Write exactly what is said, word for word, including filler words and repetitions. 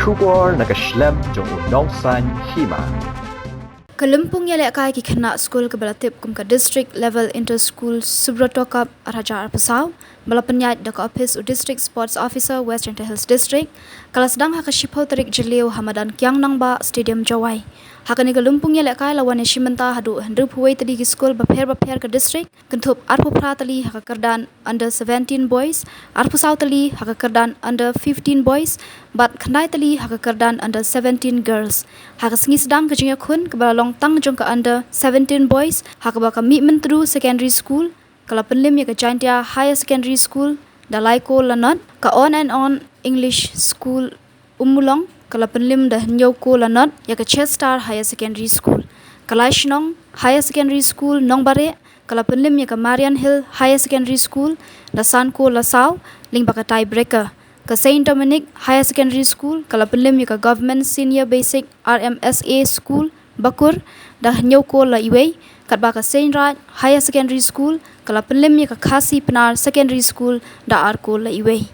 Khubor na ka shlem jong u nongsan hima. Ka lympung ïalehkai ki khynnah skul kaba la tip kum ka District Level Inter School Subroto Cup ar hajar arphew saw, ba la pynïaid da ka ophis u District Sports Officer West Jaintia Hills District, ka la sdang ha ka shiphew tarik Jylliew ha madan Kiang Nangbah Stadium, Jowai. Ha kane ka lympung ïalehkai la wan ïashim bynta haduh hynriewphew wei tylli ki skul bapher bapher ka district, kynthup arphew phra tylli ha ka kyrdan under seventeen boys, arphew saw tylli ha ka kyrdan under fifteen boys, bad khyndai tylli ha ka kyrdan under seventeen girls. Ha ka sngi sdang ka jingïakhun kaba la long tang jong ka under seventeen boys, ha kaba ka Mihmyntdu Secondary School ka la pynlip ïa ka Jaintia Higher Secondary School da lai kol la nod, ka On and On English School Ummulong ka la pynlip da hynñiew kol la nod ïa ka Chester Higher Secondary School. Ka Laishnong Higher Secondary School Nongbareh ka la pynlip ïa ka Marian Hill Higher Secondary School da san kol la saw lyngba ka tie breaker. Ka Saint Dominic Higher Secondary School ka la pynlip ïa ka Government Senior Basic R M S A School Bakur da hynñiew kol la iwei, katba ka Saint Raj Higher Secondary School ka la pynlip ïa ka Khasi Pnar Secondary School da ar kol la iwei.